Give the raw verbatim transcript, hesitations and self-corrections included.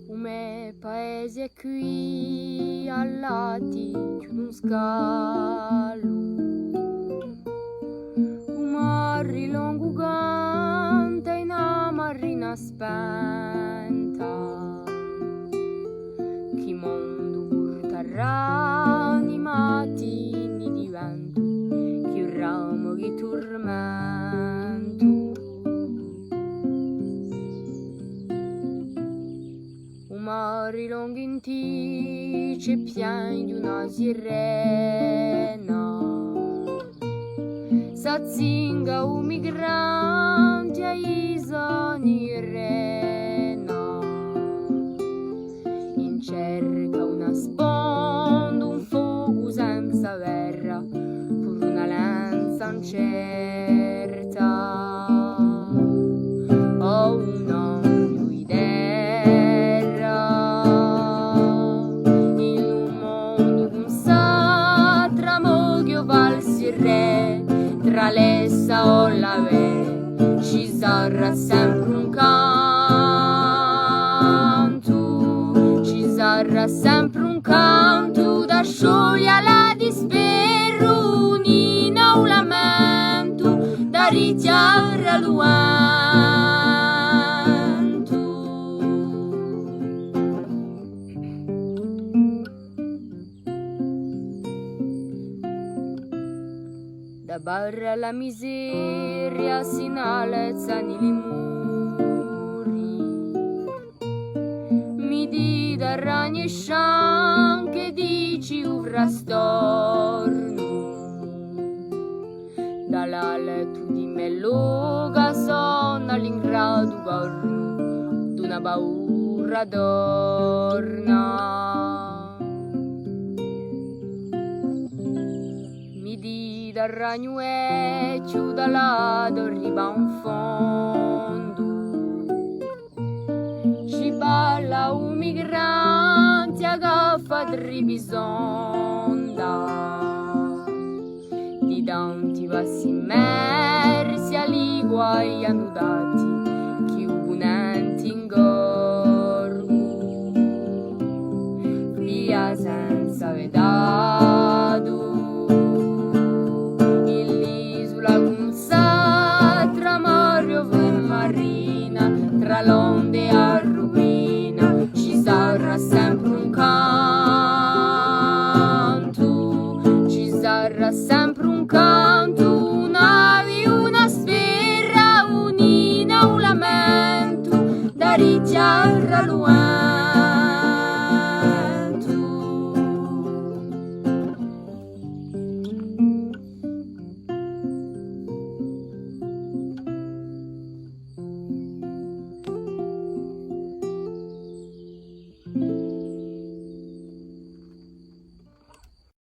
U me paese hè quì à l'attichju d'un scallu. U mare longu canta in a marina spenta. Chì mondu purtarà i matini di ventu, chì bramu, chì turmentu. U mare longu in ti ci hè pienghju una sirena. S'azzinga u migranti à i so nirena. In cerca una sponda, un focu senza verra, puru una lenza incerta. O un ognu di terra, in un mondu chì ùn sà tramò chì o falsi rè, trà l'essa o l'avè, ci sarà sempri un cantu, ci sarà sempri un cantu da scioglie a la disperu, un'inna u lamentu, da richjarra lu ventu. Da barra la miseria s'inalzani li muri. Mi dì da ragne scianche, dici u frastornu. Da l'altu di me loca sona l'ingratu cornu d'una paura torna. Mi dì da ragnu vechju da la torri in fondu. Ci parla u migranti à gaffa tribisonda. Di tanti passi immersi à li quali anu dati chì u punenti ingorgu. Via senza vedatu, in l'isula chì ùn sà tramò riu è marina, trà l'onde è a ruvina, ci sarà sempri un cantu, ci sarà sempri un cantu, una vi-, una sfera, un'inna, un lamentu, da richjarra lu